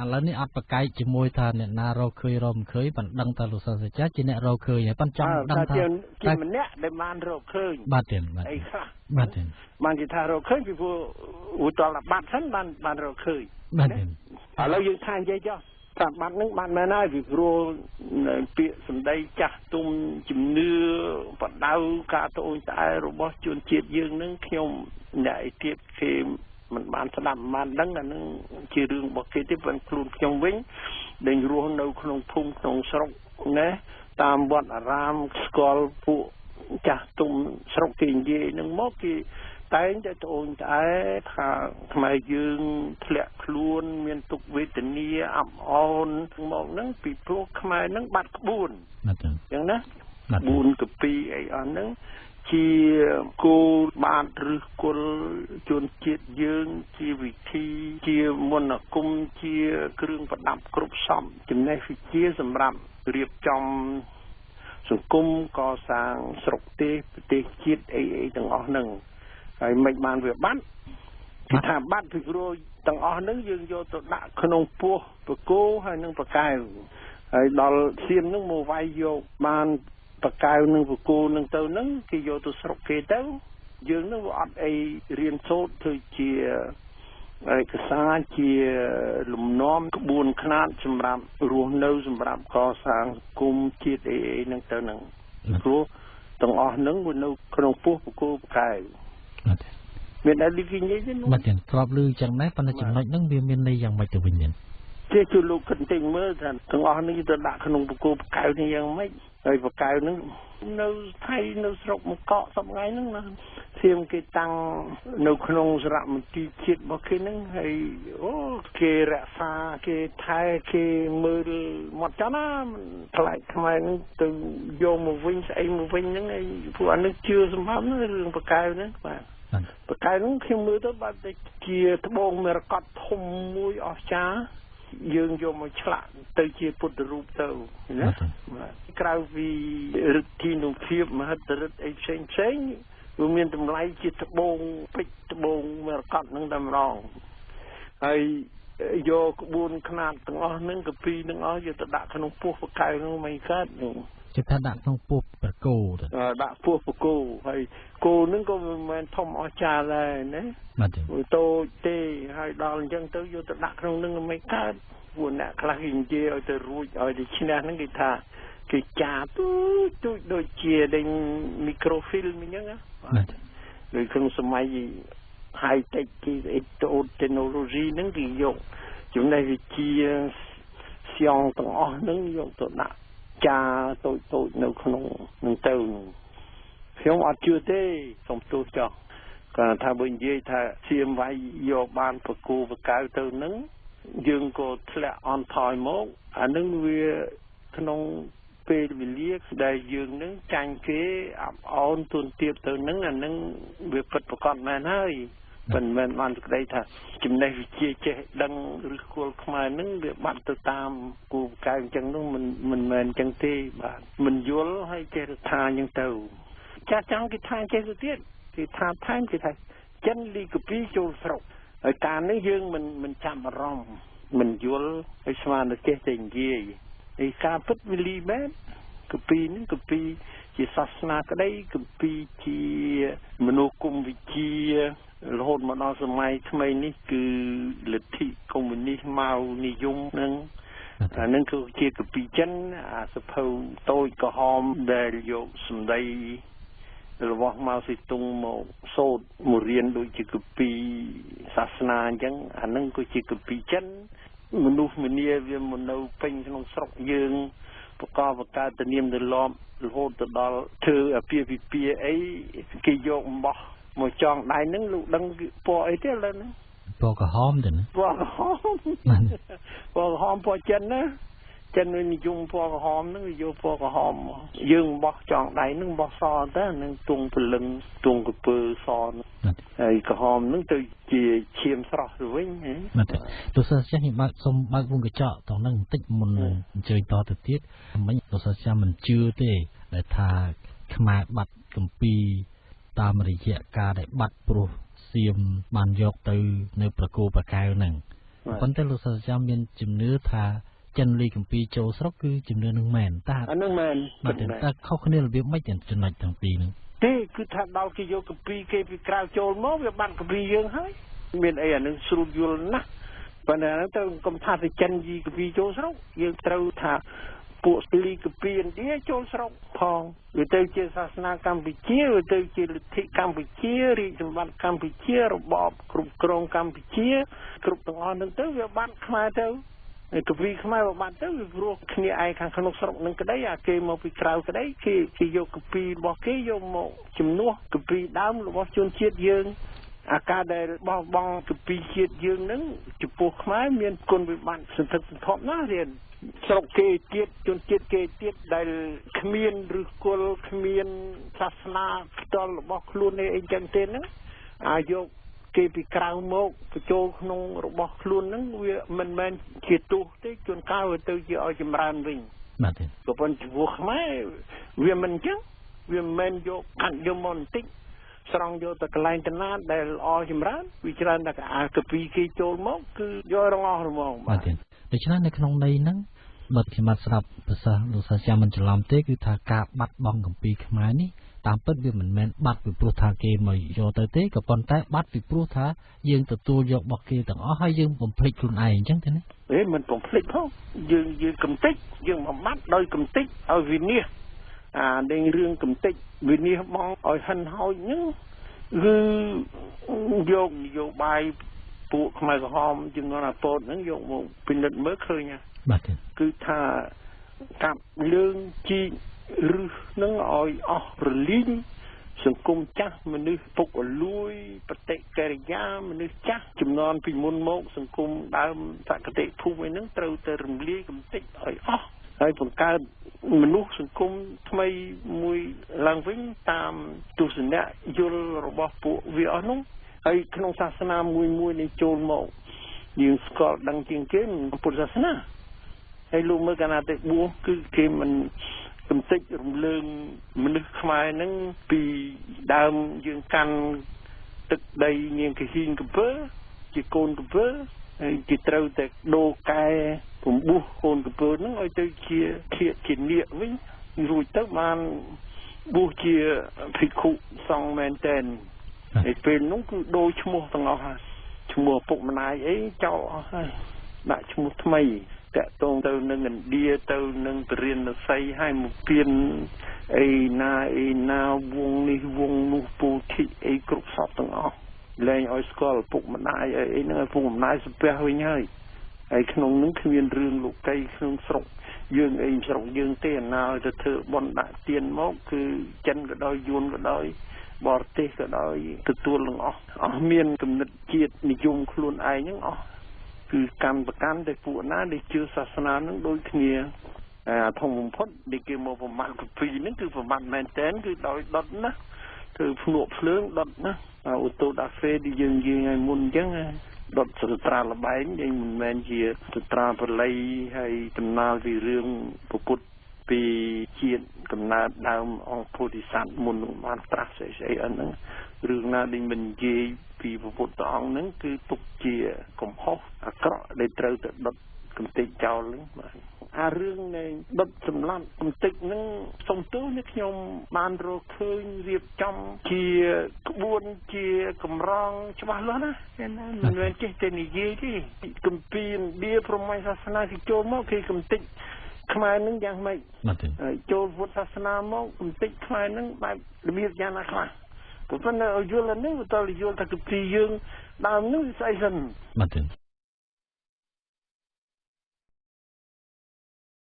ឥឡូវនេះអត់ប្រកែកជាមួយថាអ្នកណារកឃើញរកមិនឃើញប៉ុន្តែដឹងថាលោកសាស្ត្រាចារ្យជាអ្នករកឃើញហើយប៉ុន្តែចង់ដឹងថាជាម្នាក់ដែលបានរកឃើញបាទទេបាទអីខ្លះបាទទេបានគេថារកឃើញពីព្រោះឧតលបាត់សិនបានរកឃើញបាទទេឥឡូវយើងថានិយាយចុះថាបាត់នឹងបាត់មែនហើយពីព្រោះពាក្យសម្ដីចាស់ទុំជំនឿបដៅការត្អូញត្អែរបស់ជនជាតិយើងនឹងខ្ញុំអ្នកឯទៀតគេមិនបានស្ដាប់មិនបានដឹងអានឹងជារឿងរបស់គេទេប៉ុន្តែខ្លួនខ្ញុំវិញដែលរស់នៅក្នុងភូមិក្នុងស្រុកណាតាមវត្តអារាមស្គាល់ពួកចាស់ទុំស្រុកគេនិយាយនឹងមកគេតែងតែត្អូញត្អែថាខ្មែរយើងធ្លាក់ខ្លួនមានទុក្ខវេទនាអាប់អោនមកហ្នឹងពីព្រោះខ្មែរហ្នឹងបាត់ក្បួនបាទអញ្ចឹងណាក្បួនកពីអីអស់ហ្នឹងជាគោលបាទឬគល់ជនជាតិយើងជាវិធីជាមន្តអាគមជាគ្រឿងប្រដាប់គ្រប់សពចំណេះវិជ្ជាសម្រាប់រៀបចំសង្គមកសាងស្រុកទេសប្រទេសជាតិអីអីទាំងអស់ហ្នឹងហើយមិនបានវាបាត់គេថាបាត់ពីព្រោះទាំងអស់ហ្នឹងយើងយកទៅដាក់ក្នុងពោះបកគោហើយនឹងបកែវហើយដល់សៀមហ្នឹងមកវាយយកបានបកែវនឹងបកគោនឹងទៅហ្នឹងគេយកទៅស្រុកគេទៅយើងនឹងវាអត់អីរៀនសូត្រធ្វើជាឯកសារជាលំនាំក្បួនខ្នាតសម្រាប់រស់នៅសម្រាប់កសាងសង្គមជាតិអីអីហ្នឹងទៅហ្នឹងព្រោះទាំងអស់ហ្នឹងវានៅក្នុងពោះបកគោបកែវបាទមានតែលីគីញីទេបាទធ្លាប់ឮចឹងដែរប៉ុន្តែចំណុចហ្នឹងវាមានន័យយ៉ាងម៉េចទៅវិញទេជាជួយលោកគិតតិចមើលថាទាំងអស់នេះទៅដាក់ក្នុងបកគោបកែវនេះយ៉ាងម៉េចហើយបកែវហ្នឹងនៅថៃនៅស្រុកមកកសប្ងៃហ្នឹងណាសៀមគេតាំងនៅក្នុងសារមន្ទីរជាតិរបស់គេហ្នឹងហើយអូគេរក្សាគេថែគេមើលមកចណាខ្លាចខ្មែរហ្នឹងទៅយកមកវិញស្អីមកវិញហ្នឹងហើយពួកអានេះជឿសម្រាប់ហ្នឹងរឿងបកែវហ្នឹងបាទបកែវហ្នឹងខ្ញុំមើលទៅបែបតែជាត្បូងមរកតធំមួយអស្ចារ្យយើងយកមកឆ្លាក់ទៅជាពុទ្ធរូបទៅណាបាទក្រៅពីឫទ្ធានុភាពមហិទ្ធិឫទ្ធិអីផ្សេងផ្សេងវាមានតម្លៃជាត្បូងពេជ្រត្បូងមរកតហ្នឹងតែម្ដងហើយយកក្បួនខ្នាតទាំងអស់ហ្នឹងកាពីទាំងអស់យកទៅដាក់ក្នុងពោះបកែវហ្នឹងមិនកើតនោះគេថាដាក់ក្នុងពោះប្រគោដាក់ពោះប្រគោហើយគោហ្នឹងក៏មិនមែនធំអស្ចារ្យដែរណាបាទតូចទេហើយដល់អញ្ចឹងទៅយកទៅដាក់ក្នុងហ្នឹងមិនកើតពួកអ្នកខ្លះគេនិយាយឲ្យទៅរួចឲ្យទៅឈ្នះហ្នឹងគេថាគេចាទូចទូចដូចជាដេញមីក្រូហ្វីលអញ្ចឹងណាបាទដូចក្នុងសម័យ high tech គេអេតូតេណូឡូស៊ីហ្នឹងគេយកចំណេះវិជ្ជាសៀងទាំងអស់ហ្នឹងយកទៅដាក់ចាតូចតូចនៅក្នុងនឹងទៅខ្ញុំអត់ជឿទេសូមទោសចោះគាត់ថាបើនិយាយថាសៀមវាយយកបានប្រគូបកៅទៅនឹងយើងក៏ធ្លាក់អន់ថយមកអានឹងវាក្នុងពេលវេលាដែលយើងនឹងចាញ់គេអាប់អោនទួនទៀបទៅនឹងអានឹងវាពិតប្រកបមែនហើយមិនមែនបានសេចក្តីថាចំណេះវិជ្ជាចេះដឹងឬគល់ខ្មែរនឹងវាបាត់ទៅតាមគូបកែអញ្ចឹងនោះមិនមែនអញ្ចឹងទេបាទមិនយល់ហើយចេះថាអញ្ចឹងទៅចាស់ចង់គេថាចេះទៅទៀតគេថាថែមគេថាចិនលីកាពីចូលស្រុកហើយការនេះយើងមិនចាប់អារម្មណ៍មិនយល់ហើយស្មានតែចេះតែនិយាយឯការពិតវាលីមែនកាពីនឹងកាពីជាសាសនាក្តីកាពីជាមនោគមវិជ្ជារហូតមកដល់សម័យថ្មីនេះគឺលទ្ធិកុម្មុយនីសម៉ៅនិយមនឹងអានឹងគឺជាកាពីចិនអាសភៅតូចក្រហមដែលយកសម្ដីរបស់ម៉ៅសេទុងមកសូត្រមករៀនដូចជាកាពីសាសនាអញ្ចឹងអានឹងគឺជាកាពីចិនមនុស្សម្នាវាមកនៅពេញក្នុងស្រុកយើងបកបកើតទៅនាមទម្លាប់រហូតទៅដល់ធ្វើអាពាហ៍ពិពាហ៍អីគេយកអំបោះមកចងដៃហ្នឹងលោកដឹងពណ៌អីទេឥឡូវហ្នឹងពណ៌ក្រហមទេណាពណ៌ក្រហមពណ៌ក្រហមពណ៌ចិនណាចិនវានិយមពណ៌ក្រហមហ្នឹងវាយកពណ៌ក្រហមយើងបោះចងដៃហ្នឹងបោះសទៅនឹងទងព្រលឹងទងកពើសហើយក្រហមហ្នឹងទៅជាឈាមស្រស់ទៅវិញបាទទស្សនៈខ្ញុំបើកសូមបើកវងកញ្ចក់ត្រង់ហ្នឹងបន្តិចមុននឹងអញ្ជើញតទៅទៀតមិញទស្សនៈមិនជឿទេដែលថាខ្មែរបាត់គម្ពីរតាមរយៈការដែលបាត់ព្រោះសៀមបានយកទៅនៅប្រគោប្រកែវហ្នឹង ប៉ុន្តែលោកសាស្ត្រាចារ្យមានជំនឿថាចិនលីគម្ពីរចូលស្រុកគឺជំនឿនឹងមែនតើអានឹងមែនបាទតើខុសគ្នារបៀបម៉េចចំណុចទាំងពីរហ្នឹងទេគឺថាដល់គេយកគម្ពីរគេពីក្រៅចូលមកវាបាត់គម្ពីរយើងហើយមានអីអានឹងស្រួលយល់ណាស់ប៉ុន្តែហ្នឹងទៅកុំថាទៅចិនយីគម្ពីរចូលស្រុកយើងត្រូវថាពួកលីគម្ពីរឥណ្ឌាចូលស្រុកផងវាទៅជាសាសនាកម្ពុជាវាទៅជាលទ្ធិកម្ពុជារាជសម្បត្តិកម្ពុជារបបគ្រប់គ្រងកម្ពុជាគ្រប់ទាំងអស់ហ្នឹងទៅវាបាត់ខ្មែរទៅគម្ពីរខ្មែរវាបាត់ទៅវាព្រោះគ្នាឯងខាងក្នុងស្រុកនឹងក្តីអាគេមកពីក្រៅក្តីគេយកគម្ពីររបស់គេយកមកជំនួសគម្ពីរដើមរបស់ជនជាតិយើងអាការដែលបោះបង់គម្ពីរជាតិយើងនឹងចំពោះខ្មែរមានគុណវិបត្តិសន្ធឹកសន្ធាប់ណាស់រៀនស្រុកគេទៀតជនជាតិគេទៀតដែលគ្មានឫសគល់គ្មានសាសនាផ្ទាល់របស់ខ្លួននេះអីចឹងទេហ្នឹងអាយកគេពីក្រៅមកបញ្ចូលក្នុងរបស់ខ្លួនហ្នឹងវាមិនមែនជាទោសទេជួនកាលវាទៅជាឲ្យចម្រើនវិញបាទទេក៏ប៉ុន្តែចំពោះខ្មែរវាមិនអញ្ចឹងវាមិនមែនយកកាត់យកមកបន្តិចស្រង់យកទៅកន្លែងតាណាដែលល្អចម្រើនវាច្រើនតែអាកាពីគេចូលមកគឺយករងអស់ហ្មងបាទទេដូច្នេះនៅក្នុងន័យហ្នឹងបើខ្ញុំបាទស្រាប់ប្រសាសន៍លោកសាស្ត្រាចារ្យមិនច្រឡំទេគឺថាការបាត់បង់គម្ពីរខ្មែរនេះតាមពិតវាមិនមែនបាត់ពីព្រោះថាគេមកយកទៅទេក៏ប៉ុន្តែបាត់ពីព្រោះថាយើងទទួលយករបស់គេទាំងអស់ហើយយើងបំភ្លេចខ្លួនឯងអញ្ចឹងទេណាអេមិនបំភ្លេចផងយើងកំទេចយើងបំបត្តិដោយកំទេចឲ្យវិនិច្ឆ័យអាដេញរឿងកំទេចវិនិច្ឆ័យបងឲ្យហិនហោចហ្នឹងគឺយកនយោបាយពួកខ្មែរក្រហមជំនាន់អាពតហ្នឹងយកមកពិនិត្យមើលឃើញណាបាទគឺថាកាប់លើងជីកឫសនឹងឲ្យអស់រលីងសង្គមចាស់មនុស្សពុករលួយបតិកិរិយាមនុស្សចាស់ចំនួនពីមុនមកសង្គមដើមសក្តិភូមិអីហ្នឹងត្រូវតែរំលាយកំទេចឲ្យអស់ហើយបង្កើតមនុស្សសង្គមថ្មីមួយឡើងវិញតាមទស្សនៈយល់របស់ពួកវាអស់នោះហើយក្នុងសាសនាមួយមួយនេះចូលមកយើងស្គាល់ដឹងជាងគេពុទ្ធសាសនាហើយលោកមើលកាលណាទៅបួសគឺគេមិនកំទេចរំលើងមនុស្សខ្មែរហ្នឹងពីដើមយើងកាន់ទឹកដីនាងកហ៊ីងកំពើជាកូនកំពើហើយគេត្រូវតែដូរកែពំបុះកូនកំពើហ្នឹងឲ្យទៅជាធៀបជានាគវិញរួចទៅបានបួសជាភិក្ខុសង្ឃមែនទែនហើយពេលនោះគឺដូរឈ្មោះទាំងអស់ហើយឈ្មោះពុកម្ដាយអីចោលអស់ហើយដាក់ឈ្មោះថ្មីតាក់ទងទៅនឹងឥណ្ឌាទៅនឹងពរាណសីហើយមកពៀនអីណាអីណាវងនេះវងនោះពូធិអីគ្រប់សពទាំងអស់លែងឲ្យស្គាល់ពុកម្ដាយអីអីហ្នឹងឲ្យពុកម្ដាយសំពះវិញហើយហើយក្នុងហ្នឹងគ្មានរឿងលោកីក្នុងស្រុកយើងអីស្រុកយើងទេអាណាឲ្យទៅធ្វើបុណ្យដាក់ទានមកគឺចិនក៏ដោយយួនក៏ដោយបរទេសក៏ដោយទទួលទាំងអស់អស់មានគំនិតជាតិនិយមខ្លួនឯងហ្នឹងអស់គឺកម្មប្រកាន់តែពួកណាដែលជឿសាសនានឹងដូចគ្នាអាធំបំផុតដែលគេមកប្រមាថគម្ពីរហ្នឹងគឺប្រមាថមែនតើគឺដោយដុតណាធ្វើភ្នក់ភ្លើងដុតណាអូតូដាហ្វេដែលយើងនិយាយឲ្យមុនអញ្ចឹងដុតសត្រាលបែងយើងមិនមែនជាសត្រាបល័យហើយតំណាលពីរឿងពុទ្ធពីជាតិកំណើតដើមអង្គពោធិសត្វមុននឹងបានត្រាស់ស្អីស្អីអត់ហ្នឹងរឿងណាដែលមិននិយាយពីពុទ្ធអង្គហ្នឹងគឺទុកជាកំហុសអាក្រក់ដែលត្រូវតែដុតកំទេចចោលហ្នឹងបាទអារឿងនៃដុតសម្លាប់កំទេចហ្នឹងសុំទោសនេះខ្ញុំបានរកឃើញរៀបចំជាក្បួនជាកម្រងច្បាស់លាស់ណាមិនមែនចេះតែនិយាយទេគម្ពីរឥណ្ឌាព្រហ្មញ្ញសាសនាគេចូលមកគេកំទេចខ្មែរនឹងយ៉ាងម៉េចចូលពុទ្ធសាសនាមកកំទេចខ្មែរនឹងបែបរបៀបយ៉ាងណាខ្លះប៉ុន្តែឲ្យយល់អានេះវាតើយល់ថាគម្ពីរយើងដើមនឹងស្អីសិនបាទ